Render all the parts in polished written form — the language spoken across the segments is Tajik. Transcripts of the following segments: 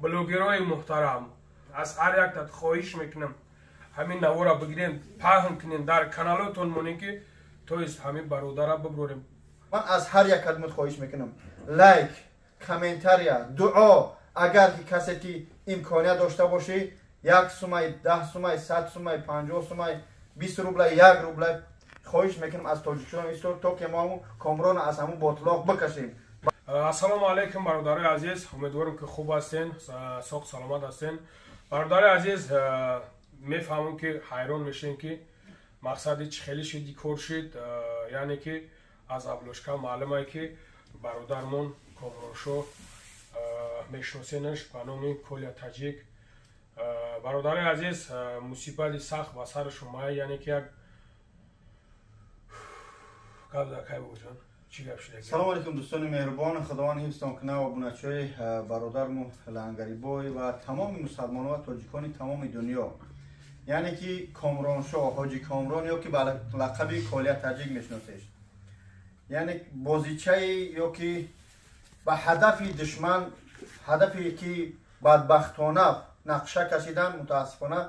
Блогерои муҳтарам, аз ҳар яктат хоҳиш мекунам, ҳамин навора бигирем, паҳн кунем, дар каналотон монем, ки то есть ҳамин бародара биброрем. Ман аз ҳар як кадмат хоҳиш мекунам: лайк, комментария, дуо. Агар ки касе ки имконият дошта бошӣ, 1 сумай, 10 сумай, 100 сумай, 50 сумай, 20 рублай, 1 рублай, хоҳиш мекунам аз Тоҷикистон исто, то ки мо ҳамун Комрона аз ҳамун ботлоқ бикашем. Ассалому алайкум, бародарои азиз! Умедворам, ки хуб ҳастен, соқ саломат ҳастен. Бародари азиз, мефаҳмам, ки ҳайрон мешем, ки мақсади чӣ хеле шиди кор шид. Яъне ки аз обложка маълумае, ки бародармон Комроншо, мешиносенаш ба номи Коля Таҷик. Бародари азиз, мусибати сахт ба сари шумоя. Яъне ки як гап дар кай, бобоҷон, чӣ гап шуда? Салому алейкум, дӯстони меҳрубон! Худованд ҳифзтон кунад, обуначиҳои бародарму Лангарибой ва тамоми мусалмонон ва тоҷикони тамоми дунё. Яъне ки Комроншо, ҳоҷи Комрон ё ки ба лақаби Колия Таҷик мешиносеш, яъне бозичаи ё ки ба ҳадафи душман, ҳадафе ки бадбахтона нақша кашидан, мутаассифона,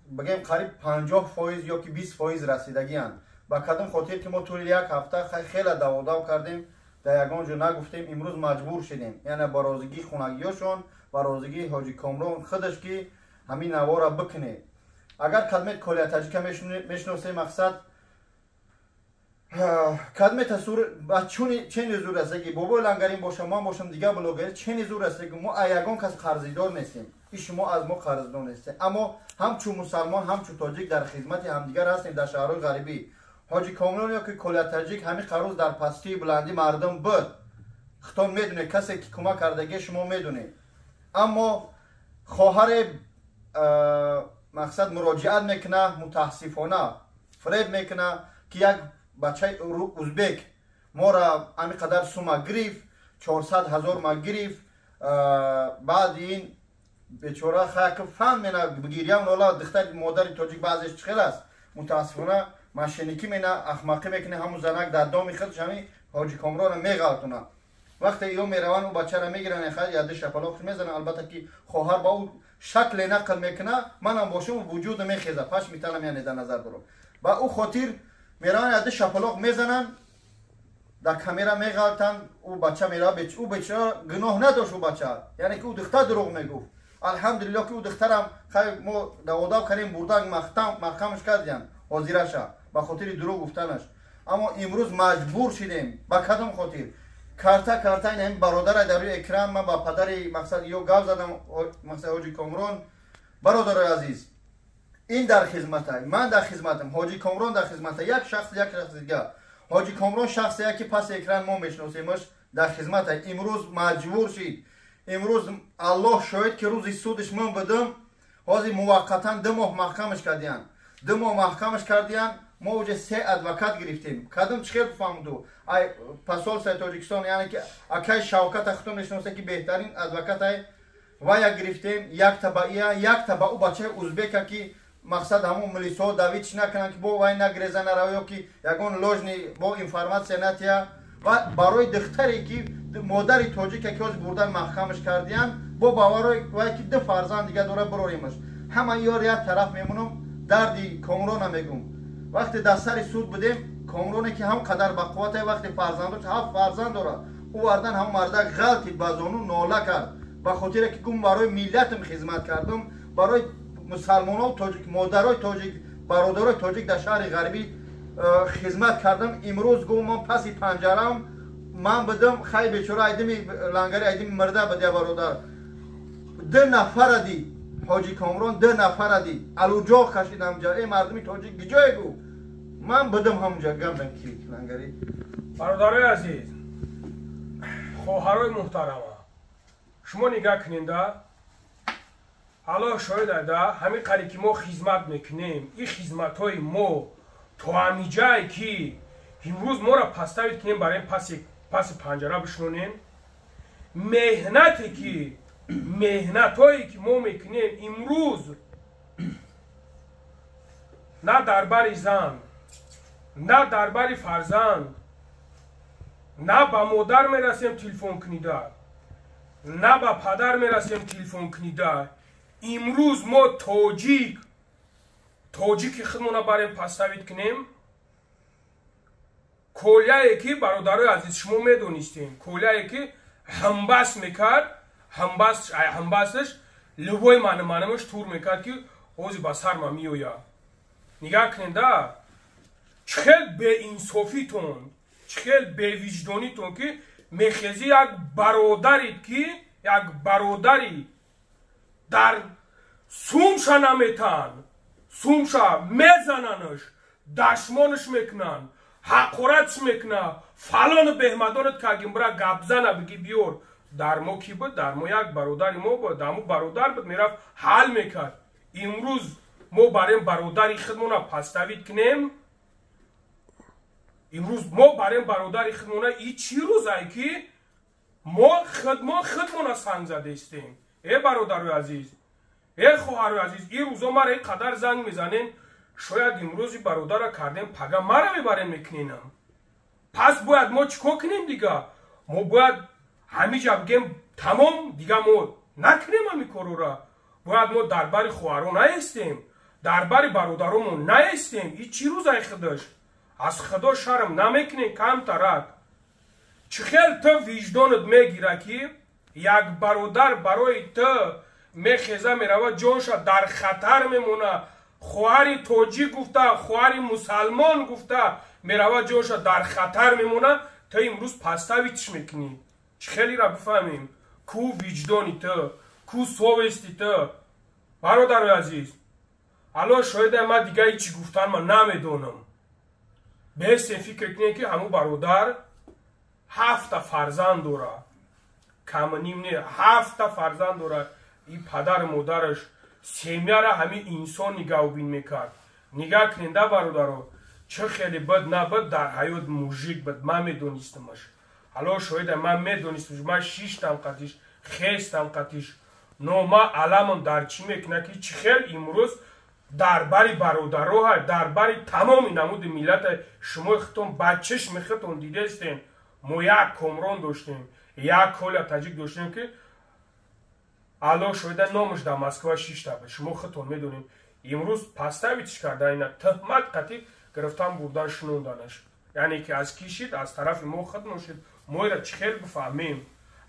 бигем, қариб 50% ё ки 20% расидагианд. Ба кадом хотир ки мо тӯли як ҳафта хеле даводав кардем, дар ягон ҷо нагуфтем. Имрӯз маҷбур шудем, яъне ба розигии хунагиёшон, ба розигии ҳоҷи Комрон худаш, ки ҳамин навора бикунед. Агар кадмет Колия Таҷика мешиносем, мақсад кадмета чуни чени зур аст, ки бобои Лангарин бошам, ман бошам, дигар блогери, чени зур аст, ки мо ягон кас қарздор нестем и шумо аз мо қарздор нестем, аммо ҳамчун мусалмон, ҳамчун тоҷик дар хизмати ҳамдигар ҳастем. Дар шаҳрҳои ғарибӣ ҳоҷи Комрон ё ки Колия Таҷик ҳамин қароз дар пастии буландӣ мардум буд. Хитон медонед, касе ки кӯмак кардагӣ, шумо медонед. Аммо хоҳаре, мақсад, муроҷиат мекуна, мутаассифона фиреб мекуна, ки як бачаи узбек мора ҳамин қадар сума гирифт, 400 000 ма гирифт. Баъди ин бечора хак фан мена бигирям нола. Духтари модари тоҷик баъзеш чӣ хел аст, мутаассифона, мошенникӣ мена, ахмақӣ мекуна. Ҳамун занак дар доми худш ҳамин ҳоҷи Комрона меғалтуна. Вақте ё мераванд, ӯ бачара мегиранд, яды шапалоқш мезананд. Албатта ки хоҳар ба ӯ шакле нақл мекуна, манам бошам, вуҷудо мехеза, паш митанам, яъне дар назар дорам. Ба ӯ хотир мераванд, яды шапалоқ мезананд, дар камера меғалтанд. Ӯ бача мерава, ӯ бечора гуноҳ надошт, ӯ бача, яъне ки ӯ духтар дурӯғ мегуфт. Алҳамдулилло, ки ӯ духтарам хай мо даводав кардем, бурдан, маҳкамаш кардиям ҳозираша ба хотири дурӯғ гуфтанаш. Аммо имрӯз маҷбур шидем. Ба кадом хотир? Карта карта ин бародарай дар рӯи экран. Ман ба падари, мақсад, ё гап задам, мақсад, ҳоҷи Комрон. Бародарои азиз, ин дар хизматай, ман дар хизматам, ҳоҷи Комрон дар хизмата, як шахс, як шахси дигар. Ҳоҷи Комрон шахсе, ки паси экран мо мешиносемаш, дар хизматай. Имрӯз маҷбур шид. Имрӯз, Аллоҳ шоҳид, ки рӯзи судиш ман будам. Ҳозир муваққатан 2 моҳ маҳкамаш кардиянд, 2 моҳ маҳкамаш кардиянд. Мо уҷа се адвокат гирифтем. Кадом чӣ хел фаҳмду? Ай посольствои Тоҷикистон, яъне ки акай Шавката худтон мешиносе, ки беҳтарин адвокатай, вая гирифтем, якта ба ия, якта ба ӯ бачаи узбека, ки мақсад, ҳамун милисҳо давид чӣ накунанд, ки бо вай нагреза нарав ё ки ягон ложный бо информация натия. Ва барои духтаре ки модари тоҷика, ки ҳозир бурдан маҳкамаш кардиянд, бо баварои вай ки ду фарзанд дига дора, бироримаш. Ҳама ёр як тараф мемонам, дарди Комрона мегум. Вақте дар сари суд будем, Комроне ки ҳам қадар бақуввате, вақте фарзандош, ҳафт фарзанд дорад, ӯ вардан ҳам мардак ғалтид ба зону, нола кард, ба хотире ки гум барои миллатам хизмат кардам, барои мусалмоно, тоҷик, модарои тоҷик, бародарои тоҷик дар шаҳри ғарибӣ хизмат кардам. Имрӯз гум ман паси панҷарам ман будам. Хай, бечора, айдими Лангари, айдими мирда буд. Я бародар ду нафара дид, ҳоҷи Комрон ду нафара дид, алуҷоқ кашид ҳамҷа. Э, мардуми тоҷик гиҷое гу ман будам ҳамҷа. Гамдан ки Лангари. Бародарои азиз, хоҳарои муҳтарама, шумо нигаҳ куненда, Аллоҳ шоҳид ада, ҳамин қари ки мо хизмат мекунем, ин хизматҳои мо то ҳамиҷае ки имрӯз моро поставить кунем, барои паси панҷара бишнонем. Меҳнате ки, меҳнатҳое ки мо мекунем имрӯз, на дар бари зан, на дар бари фарзанд, на ба модар мерасем телефон кунида. На ба падар мерасем телефон книда. Имрӯз мо тоҷик тоҷики худмона барем поставить кунем. Коляе ки, бародарои азиз, шумо медонистем, Коляе ки ҳамбас мекард, ҳамбасаш любой манманамаш тур мекард, ки ҳози ба сарма меояд. Нигаҳ кунед да, чӣ хел беинсофитон, чӣ хел бевиҷдонитон, ки мехезӣ як бародарит, ки як бародари дар сумша наметан, сумша мезананаш, дашмонаш мекунанд, ҳақоратш мекуна, фалону беҳмадонат кагимбира гапзана биги биёр. Дар мо кӣ буд? Дар мо як бародари мо буд, ҳаму бародар буд, мерафт, ҳал мекард. Имрӯз мо барем бародари худмона поставить кунем. Имрӯз мо барем бародари худмона, и чӣ рӯзае, ки мо худмон худмона санг задаистем? Э, бародарои азиз, э, хоҳарои азиз, ин рӯзо мара ин қадар занг мезанен. Шояд имрӯзи бародара кардем, пага мара мебарем, мекуненам. Пас бояд мо чӣ кор кунем дига? Мо бояд ҳамиҷа бигем: тамом, дига мо накунем ҳами корора. Бояд мо дар бари хоҳаро наестем, дар бари бародаромон наестем. И чӣ рӯзай худаш? Аз худо шарм намекунем камтарак? Чӣ хел ту виҷдонат мегира, ки як бародар барои ту мехеза, мерава, ҷонша дар хатар мемона, хоҳари тоҷик гуфта, хоҳари мусалмон гуфта, мерава, ҷонша дар хатар мемона, ту имрӯз поставить ш мекунӣ? Чӣ хелира бифаҳмем? Ку виҷдони ту, ку совесть и ту, бародарои азиз? Алло шоҳида, ман дига ҳичи гуфтан ман намедонам. Бестен фикр кунем, ки ҳамун бародар ҳафта фарзанд дора, камним не, ҳафта фарзанд дора. И падару модараш, семья ра ҳамин инсон нигаҳбин мекард. Нигаҳ куненда, бародаро, чӣ хеле бад набад, дар ҳаёт мужик буд. Ман медонистамаш, алло шоҳида, ман медонистамаш, ман шиштам қатиш, хестам қатиш. Но ман аламам дар чӣ мекунад, ки чӣ хел имрӯз дар бари бародароҳа, дар бари тамоми намуди миллата. Шумо худтон ба чишми худтон дидестем, мо як Комрон доштем, як Коля таҷик доштем, ки, алло шоҳида, номаш дар Москва шишта буд. Шумо худтон медонед. Имрӯз поставить ш карда, ина тӯҳмат қатӣ гирифтан, бурдан, шунонданаш. Яъне ки аз ки шид? Аз тарафи мо худ шид. Мо ира чӣ хел бифаҳмем?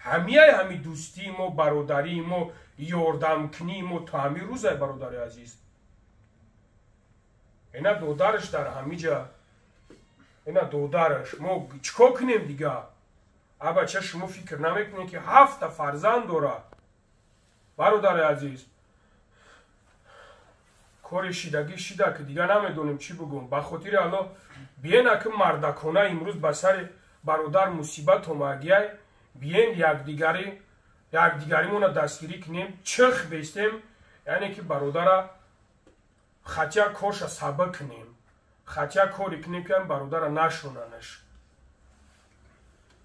Ҳамияи ҳами дӯстии мо, бародарии мо, ёрдамкунии мо то ҳамин рӯзай, бародари азиз. Ина додараш дар ҳамиҷа, ина додараш. Мо чӣ кор кунем дига? Абача, шумо фикр намекунед, ки ҳафта фарзанд дора, бародари азиз? Кори шидагӣ шида, ки дига намедонем чӣ бигӯм. Ба хотири Алло, биена, ки мардакона имрӯз ба сари бародар мусибат омагияй, биен якдигаримона дастгирӣ кунем, чих бестем, яъне ки бародара хотя корша саба кунем, хотя коре кунем, ки бародара нашонанаш.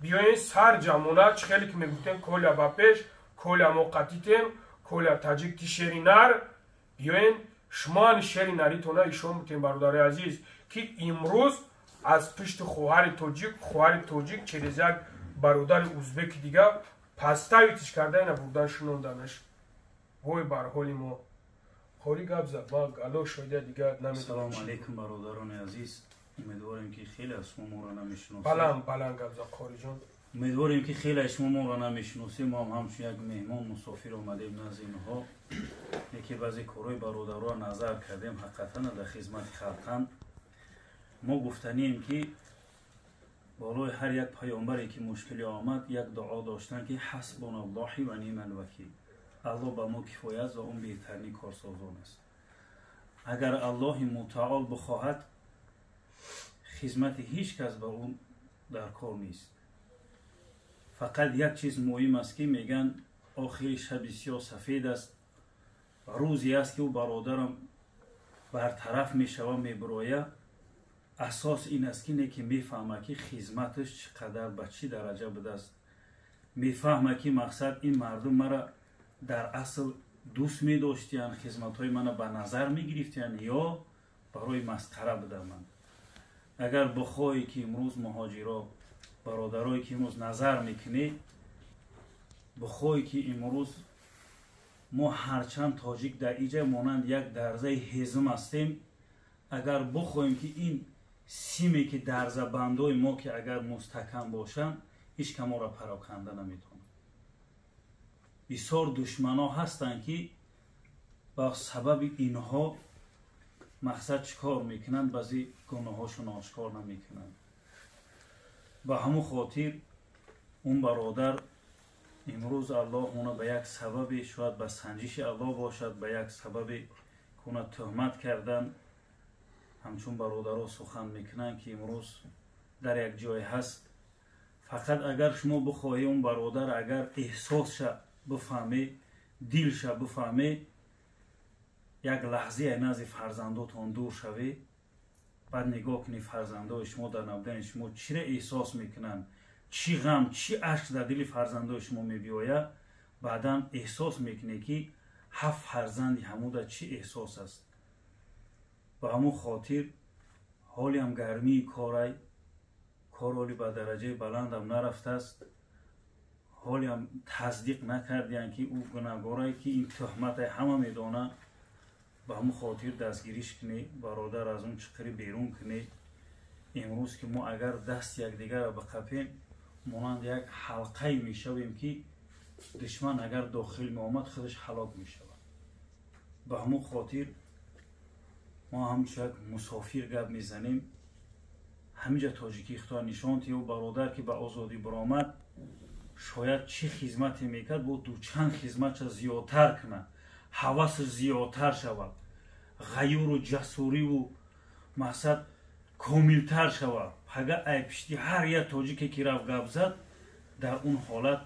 Биёен сар ҷамона, чӣ хеле ки мегуфтем: «Коля ба пеш, Коля, мо қатитем, Коля таҷик, ти шери нар». Биёен шумоани шери наритона ишон бутем, бародари азиз, ки имрӯз аз пишти хоҳари тоҷик, хоҳари тоҷик через як бародари узбеки дига поставить ш карда, ина бурдан, шунонданаш. Вой бар ҳоли мо! Қори гап зад, ман, Алло шоҳида, дига намедонам. Салому алейкум, бародарони азиз. Умедворем, ки хеле аз шумо моро намешиносед. Баланд баланд гап зад, Қориҷон. Умедворем, ки хеле аз шумо моро намешиносем. Мо ҳам ҳамчун як меҳмон, мусофир омадем назди инҳо. Яке баъзе корҳои бародароро назар кардем, ҳақиқатан дар хизмати халқан. Мо гуфтанием, ки болои ҳар як паёмбаре ки мушкиле омад, як дуо доштанд, ки ҳасбуналлоҳи ва ниъмал вакил, Аллоҳ ба мо кифоя аст ва он беҳтарини корсозон аст. Агар Аллоҳи мутаол бихоҳад, хизмати ҳеҷ кас ба ӯ дар кор нест. Фақат як чиз муҳим аст, ки мегӯянд, охири шаби сиёҳ сафед аст. Рӯзе аст, ки ӯ бародарам бартараф мешава, мебироя. Асос ин аст, ки не ки мефаҳма, ки хизматаш чӣ қадар, ба чӣ дараҷа будааст. Мефаҳма, ки мақсад ин мардум мара дар асл дӯст медоштиянд, хизматҳои мана ба назар мегирифтиянд ё барои масхара будам. Ман агар бихоҳӣ, ки имрӯз муҳоҷиро, бародарое ки имрӯз назар мекунӣ. Бихоҳӣ ки имрӯз мо ҳарчанд тоҷик дар иҷа монанд як дарзаи ҳезум ҳастем, агар бихоҳем ки ин симе ки дарзабандои мо ки агар мустаҳкам бошанд, ҳеҷ ка моро пароканда наметавонад. Бисёр душманҳо ҳастанд ки ба сабаби инҳо мақсад чӣ кор мекунанд, баъзе гуноҳҳошон ошкор намекунанд. Ба ҳамун хотир он бародар имрӯз Аллоҳ уна ба як сабабе, шояд ба санҷиши Аллоҳ бошад, ба як сабабе ки уна тӯҳмат кардан, ҳамчун бародаро сухан мекунанд ки имрӯз дар як ҷой ҳаст. Фақат агар шумо бихоҳӣ он бародар агар эҳсосша бифаҳме, дилша бифаҳме, як лаҳзае назди фарзандотон дур шавӣ, баъд нигоҳ кунӣ фарзандои шумо дар набудани шумо чиро эҳсос мекунанд, чӣ ғам, чӣ ашк дар дили фарзандои шумо мебиёяд, баъдан эҳсос мекунӣ ки ҳафт фарзанди ҳамуда чӣ эҳсос аст. Ба ҳамун хотир ҳолиам гармии корай, кор ҳоли ба дараҷаи баландам нарафтааст, ҳолиам тасдиқ накардиянд ки ӯ гунаҳгорае ки ин тӯҳматай ҳама медонад. Ба ҳамун хотир дастгириш кунӣ бародар, аз он чиқири берун кунӣ. Имрӯз ки мо агар дасти якдигарро биқапем, монанд як ҳалқае мешавем ки душман агар дохил меомад, худаш ҳалок мешавад. Ба ҳамун хотир мо ҳамчун як мусофир гап мезанем. Ҳаминҷа тоҷикӣ худо нишон тиё бародар ки ба озодӣ баромад, шояд чӣ хизмате мекард, бо дучанд хизматша зиёдтар кунад, ҳавасаш зиёдтар шавад, ғаюру ҷасуриву мақсад комилтар шавад. Пага ай пишти ҳар як тоҷике ки рафт гап зад, дар он ҳолат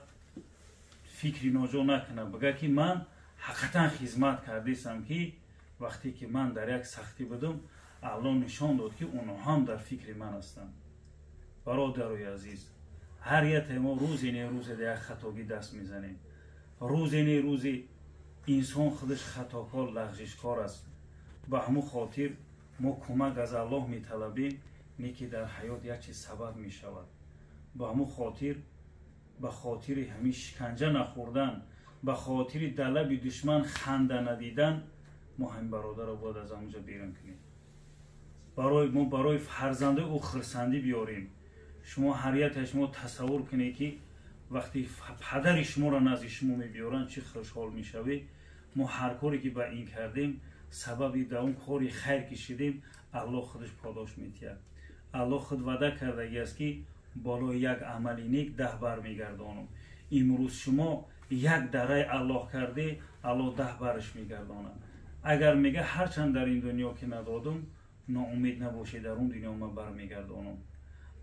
фикри ноҷо накунад, бигӯяд ки ман ҳақиқатан хизмат кардесам ки вақте ки ман дар як сахтӣ будам, Аллоҳ нишон дод ки онҳо ҳам дар фикри ман ҳастанд. Бародарои азиз, ҳар яке мо рӯзе не рӯзе дар як хатогӣ даст мезанем. Рӯзе не рӯзе инсон худаш хатокор, лағжишкор аст. Ба ҳамун хотир мо кӯмак аз Аллоҳ металабем, не ки дар ҳаёт як чиз сабаб мешавад. Ба ҳамун хотир, ба хотири ҳамин шиканҷа нахӯрдан, ба хотири дар лаби душман ханда надидан, мо ҳамин бародарро бояд аз ҳамонҷо берун кунем. Барои мо барои фарзандаи ӯ хурсандӣ биёрем. Шумо ҳар яке шумо тасаввур кунед ки вақте падари шуморо назди шумо мебиёранд, чӣ хушҳол мешавед. Мо ҳар коре ки ба ин кардем, сабаби дар он кори хайр ки шидем, Аллоҳ худаш подош метиҳад. Аллоҳ худ ваъда кардагиаст ки болои як амали нек 10 бар мегардонам. Имрӯз шумо як дараи Аллоҳ карде, Аллоҳ 10 бараш мегардонад. Агар мега ҳарчанд дар ин дунё ки надодум, ноумед набошед, дар он дунё ман бармегардонам.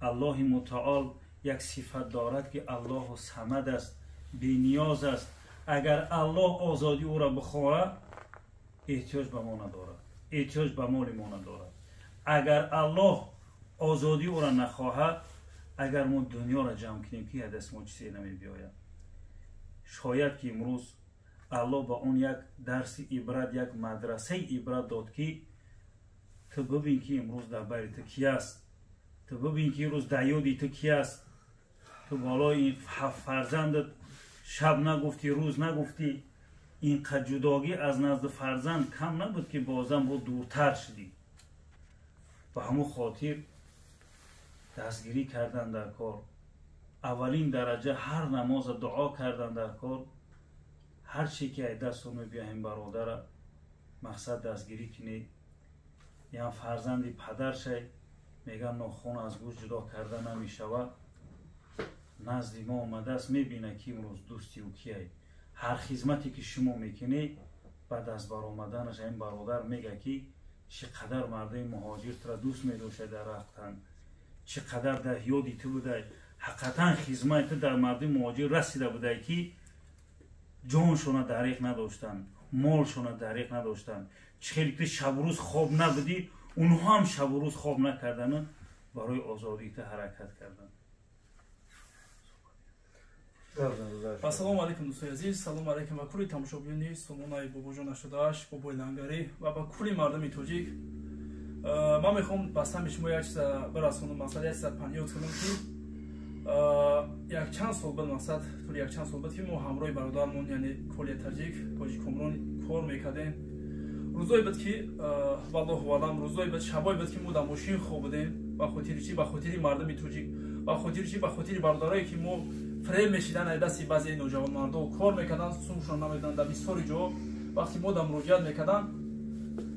Аллоҳи мутаол як сифат дорад ки Аллоҳу самад аст, бениёз аст. Агар Аллоҳ озодӣ ӯро бихоҳад, эҳтиёҷ ба мо надорад, эҳтиёҷ ба моли мо надорад. Агар Аллоҳ озодӣ ӯро нахоҳад, агар мо дунёро ҷамъ кунем, ки аз даст мо чизе намебиёяд. Шояд ки имрӯз Аллоҳ ба он як дарси ибрат, як мадрасаи ибрат дод ки ту бибин ки имрӯз дар бари ту ки аст, ту бибин ки имрӯз дар ёди ту ки аст. Ту болои ин ҳафт фарзандат шаб нагуфтӣ, рӯз нагуфтӣ. Ин қад ҷудогӣ аз назди фарзанд кам набуд ки бозам бо дуртар шудӣ. Ба ҳамун хотир дастгирӣ кардан дар кор, аввалин дараҷа ҳар намоза дуо кардан дар кор, ҳар чи ки ай дастон мебиёҳем бародара мақсад дастгирӣ кунӣ. Ян фарзанди падаршай меган нохун аз гӯш ҷудо карда намешавад. Назди мо омадааст, мебина ки имрӯз дӯсти ӯ кияй. Ҳар хизмате ки шумо мекунӣ, баъд аз баромаданаш ин бародар мега ки чӣ қадар мардуми муҳоҷир тура дӯст медошта дар рафтан, чӣ қадар дар ёди ту будай, ҳақиқатан хизмати ту дар мардуми муҳоҷир расида будай ки ҷоншона дариқ надоштанд, молшона дариқ надоштанд. Чӣ хеле ту шабу рӯз хоб набудӣ, онҳо ҳам шабу рӯз хоб накардану барои озодии ту ҳаракат карданд. Ассалому алайкум дӯстони азиз, салому алайкум ба кулли тамошобинони сомонаи Бобоҷон 88, Бобои Лангарӣ ва ба кулли мардуми тоҷик. Ман мехоҳам ба сами шумо як чиза бирасонам, масъала як чиза панёд кунам ки Якчанд сол бад мақсад тули якчанд сол бад ки мо ҳамроҳи бародармон, яъне Колия Таҷик, Ҳоҷи Комрон кор мекардем. Рӯзое буд ки валлоҳу алам, рӯзое буд, шабое буд ки мо дар мошин хоб будем. Ба хотири чӣ? Ба хотири мардуми тоҷик, ба хотири чӣ? Ба хотири бародарое ки мо фреб мешидан аз дасти баъзе ноҷавонмардо кор мекарданд, сумшон намедоданд. Дар бисёри ҷо вақти мо дар муроҷиат мекарданд,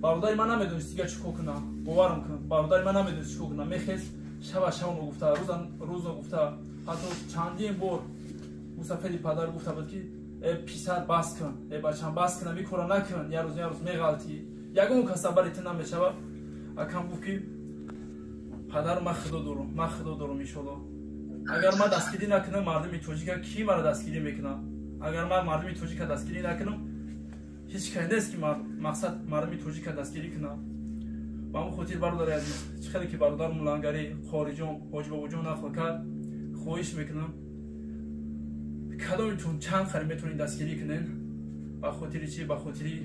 бародари ман намедонист дигар чӣ кор кунам. Боварам кун, бародари ман намедонист чӣ кор кунам. Мехест шаба шаб ногуфта, рӯза рӯз ногуфта, ҳатто чандин бор мусафири падар гуфта буд ки э писар, бас кун, э бачам, бас кун, ами кора накун, як рӯз як рӯз меғалтӣ, ягон кас бари ту намешава. Акам гуфт ки падар, ман худо дорум, ман худо дорум, иншолло. Агар ман дастгирӣ накунам мардуми тоҷика, кӣ маро дастгирӣ мекунад? Агар ман мардуми тоҷика дастгирӣ накунам, ҳеҷ кас нест ки мақсад мардуми тоҷика дастгирӣ кунад. Ба ҳамон хотир, бародари азиз, чӣ хеле ки бародар Мулангарӣ, Қориҷон, Ҳоҷи Бобоҷон нақл кард, хоҳиш мекунам, кадомитон чанд хари метавонед дастгирӣ кунед. Ба хотири чӣ? Ба хотири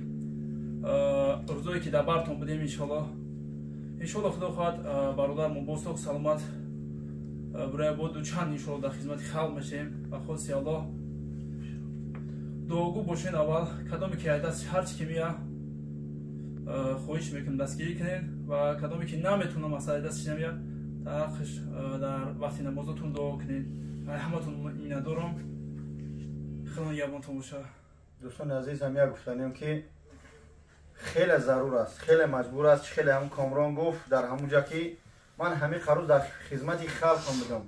рӯзое ки дар бартон будем. Иншолло, иншолло, худо хоҳад, бародармо бо соҳ саломат бурая бо дучанд иншолло дар хизмати халқ мешавем. Ба хости Аллоҳ дуогӯ бошед. Аввал кадоме ки даст ҳарчи ки мея, хоҳиш мекунам, дастгирӣ кунед ва кадоме ки наметавонам масъалаи дастиш намея, дар ҳаққиш дар вақти намозотон дуо кунед. Ҳаматон миннатдорам, худо нигаҳбонтон бошад. Дӯстони азиз, ҳам як гуфтанем ки хеле зарур аст, хеле маҷбур аст. Хеле ҳамун Комрон гуфт дар ҳамун ҷа ки ман ҳамин қарӯз дар хизмати халқам будам,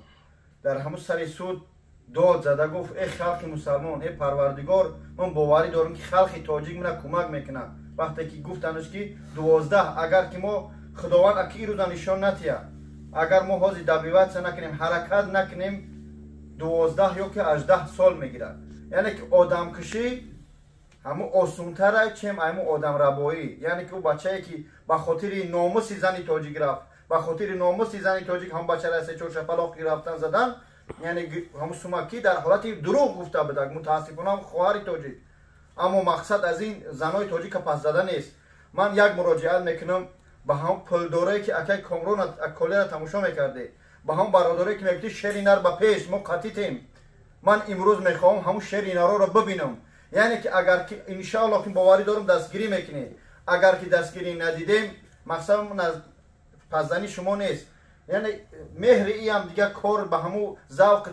дар ҳамун сари суд дод зада гуфт: э халқи мусалмон, э Парвардигор, ман боварӣ дорам ки халқи тоҷик мана кӯмак мекунад. Вақте ки гуфтанаш ки 12, агар ки мо Худованд аки ирӯза нишон натия, агар мо ҳозир добиваться накунем, ҳаракат накунем, 12 ё ки 18 сол мегирад. Яъне ки одамкушӣ ҳамун осунтара, чем ҳамун одамрабоӣ. Яъне ки ӯ бачае ки ба хотири номуси зани тоҷик рафт, ба хотири номуси зани тоҷик ҳамун бачара се чор шапалоқ рафтан задан, яъне ҳамун сума ки дар ҳолати дурӯғ гуфта будак. Мутаассифона, хоҳари тоҷик. Аммо мақсад аз ин занои тоҷика пас зада нест. Ман як муроҷиат мекунам ба ҳамун пулдорое ки акай Комрон Колера тамошо мекарде, ба ҳамун бародарое ки мегуфти шери нар ба пеш, мо қатитем. Ман имрӯз мехоҳам ҳамун шери нароро бибинам. Яъне ки агар ки иншаалло ки боварӣ дорам, дастгирӣ мекунед. Агар ки дастгирӣ надидем, мақсад пасзани шумо нест, яъне меҳри иам дигар кор ба ҳамун завқ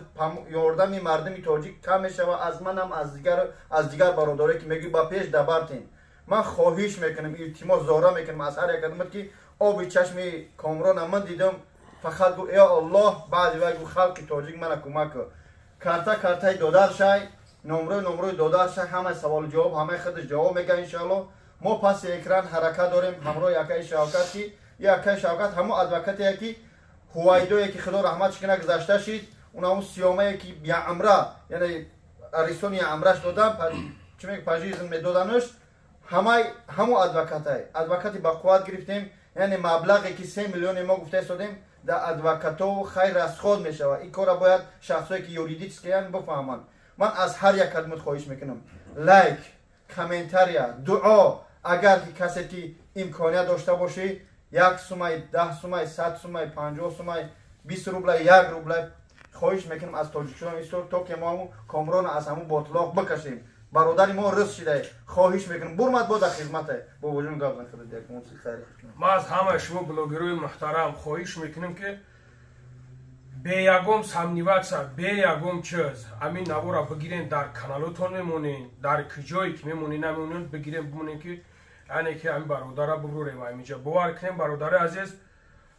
ёрдами мардуми тоҷик кам мешава. Аз манам, аз дигар бародарое ки мегӯй ба пеш дабартем, ман хоҳиш мекунам, илтимос зора мекунам аз ҳар як одамат ки оби чашми Комрона ман дидам, фақат гу: э Аллоҳ, баъди вай гу: халқи тоҷик мана кӯмак кун. Карта картаи додаршай, номрои номрои додаршай, ҳамаи саволу ҷавоб ҳамаи худаш ҷавоб мега, иншоалло. Мо паси экран ҳаракат дорем ҳамроҳи акаи Шавкат, ки и акаи Шавкат ҳамун адвокатее ки ҳувайдое ки худо раҳматш кина, гузашта шид, он ҳамун сиёмае ки яамра, яъне аристони яамраш додан, чӣ мег, пожизненно медоданаш, ҳамаи ҳамун адвокатай. Адвокати ба қувват гирифтем, яъне маблағе ки 3 миллионе мо гуфта истодем, дар адвокатову хайр расход мешавад. Ин корра бояд шахсое ки юридически ян бифаҳманд. Ман аз ҳар як кадмат хоҳиш мекунам: лайк, комментария, дуо. Агар ки касе ки имконият дошта бошӣ, 1 сумай, 10 сумай, 100 сумай, 50 сумай, 20 рублай, 1 рублай, хоҳиш мекунам аз тоҷикистон исто, то ки мо ҳамун Комрона аз ҳамун ботлоқ бикашем. Бародари мо рӯз шида, хоҳиш мекунам, бурмад бо дар хизмате. Бобоҷон, гап Ман аз ҳамаи шумо блогерои муҳтарам хоҳиш мекунам ки бе ягон сомневаться, бе ягон чиз ҳамин навора бигирен, дар каналотон мемонен, дар куҷое ки мемонен, намемонен, бигирен, бимонен ки яъне ки ҳамин бародара бибурем ҳаминҷа. Бовар кунем, бародари азиз,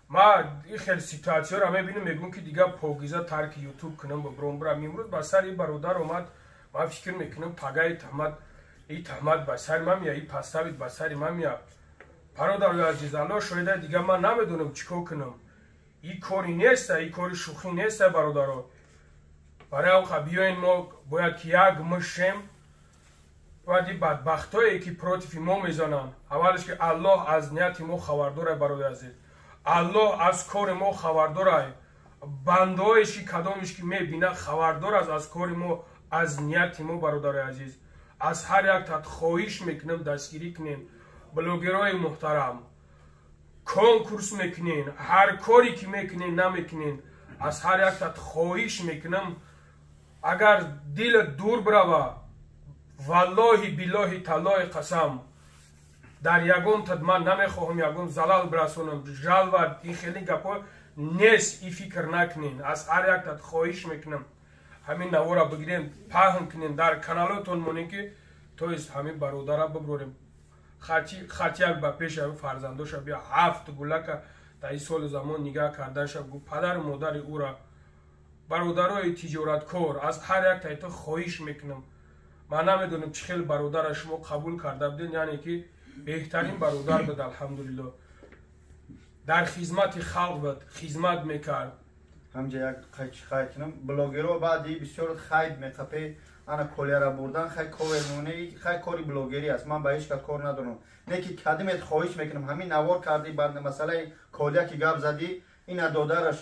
ма ин хел ситуатсияро мебинам, мегӯм ки дигар покиза тарки Ютуб кунам, бибуром, бурам. Имрӯз ба сари ин бародар омад, ман фикр мекунам, тагаи таҳмат, и таҳмат ба сари ман мея, и подставить ба сари ман мея. Бародари азиз, Аллоҳ шоҳида, дигар ман намедонам чӣ кор кунам. И кори неста, и кори шӯхӣ неста, бародаро. Барои он биёен, мо бояд ки як мушем. Бояд и бадбахтое ки против мо мезананд, аввалеш ки Аллоҳ аз нияти мо хабардорай. Бародари азиз, Аллоҳ аз кори мо хабардорай. Бандаоеш ки кадомеш ки мебина, хабардор аст аз кори мо, аз нияти мо. Бародари азиз, аз ҳар як тат хоҳиш мекунам, дастгирӣ кунем. Блогерои муҳтарам, конкурс мекунен, ҳар коре ки мекунен, намекунен. Аз ҳар яктат хоҳиш мекунам, агар дилат дур бирава, валлоҳи биллоҳи таллоҳи қасам, дар ягонтат ман намехоҳам ягон залал бирасонам. Жалва ин хеле гапҳо нест, и фикр накунен. Аз ҳар яктат хоҳиш мекунам, ҳамин навора бигирем, паҳн кунем, дар каналотон монем, ки то есть ҳамин бародара биброрем. Хатияк ба пеши ҳамин фарзандоша бия, ҳафт гулака дар ин соли замон нигаҳ карданша гу падару модари ӯра. Бародарои тиҷораткор, аз ҳар як таито хоҳиш мекунам. Ман намедонам, чӣ хел бародара шумо қабул карда буден, яъне ки беҳтарин бародар буд, алҳамдулилло, дар хизмати халқ буд, хизмат мекард. Ҳамҷа як қайд кунам, блогерро баъди бисёр хайб меқапе, ана колияра бурдан, хай ковер мемоне, хай кори блогерӣ аст, ман ба ҳеҷ кас кор надорам. Не ки кадимет хоҳиш мекунам, ҳамин навор кардӣ, бар масъалаи колия ки гап задӣ, ина додараш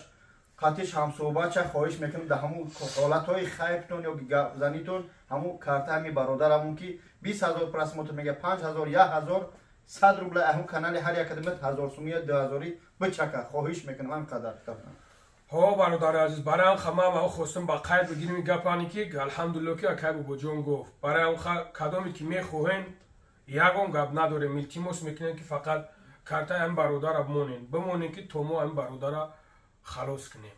қатиш ҳамсӯҳбатша, хоҳиш мекунам, дар ҳамун ҳолатҳои хайбтон ё гапзанитон ҳамун карта ҳами бародарамон, ки 20 000 просмотр мега, 5000, 1000, 100 рубла, ҳамун канали ҳар як кадимет 1000 сумия, 2000-ӣ бичака, хоҳиш мекунам, ҳамин қадар. Ҳо, бародари азиз, барои он ман хостам ба қайд бигирем гапане, ки алҳамдулилло, ки акай бобоҷон гуфт. Барои он кадоме ки мехоҳем, ягон гап надорем, илтимос мекунем, ки фақат картаи ҳамин бародара бимонем, бимонем, ки то мо ҳамин бародара халос кунем.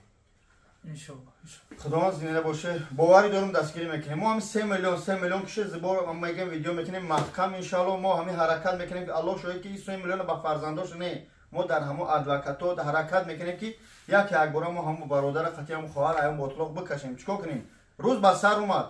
Худованд зинда боше, боварӣ дорум, дастгирӣ мекунем. Мо ҳами 3 миллион, 3 миллион киши зибор мегем, видео мекунем маҳкам, иншалло. Мо ҳами ҳаракат мекунем, ки Аллоҳ шоҳид, ки 3 миллиона ба фарзандош не, мо дар ҳамо адвокато ҳаракат мекунем, ки як якбора мо ҳамо бародара қатӣ ҳамо хоҳар аём ботлоқ бикашем. Чикор кунем, рӯз ба сар омад,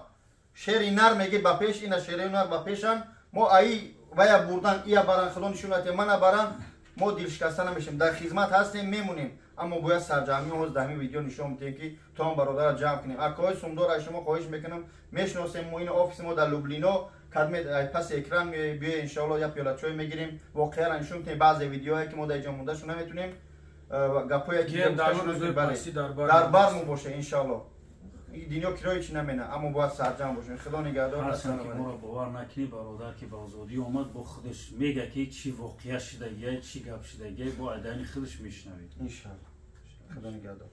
шери нар меги ба пеш, ина шери нар ба пешан. Мо аи вая бурдан, ия баран, худо нишонате, мана баран, мо дилшикаста намешем, дар хизмат ҳастем, мемонем. Аммо бояд сарҷамъи ҳоз дар ҳамин видео нишон бидем, ки то он бародара ҷамъ кунем. Акоҳои сумдор, аз шумо хоҳиш мекунам, мешиносем мо, ина офиси мо дар Лублино, кадме паси экран биё, иншоалло, як пиёла чой мегирем, воқеаро нишон кунем. Баъзе видеоҳое ки мо дар иҷо мондашу наметунем, гапҳое ки дар бар мо боша, иншоалло. Дунё кирои чи намена, аммо бояд сарҷамъ бошем. Худо нигаҳдор. Ҳарчанд ки моро бовар накунӣ, бародар ки ба озодӣ омад, бо худаш мега, ки чӣ воқеа шидагия, чӣ гап шидагия, бо айдани худаш мешунавед. Иншоалло, худо нигаҳдор.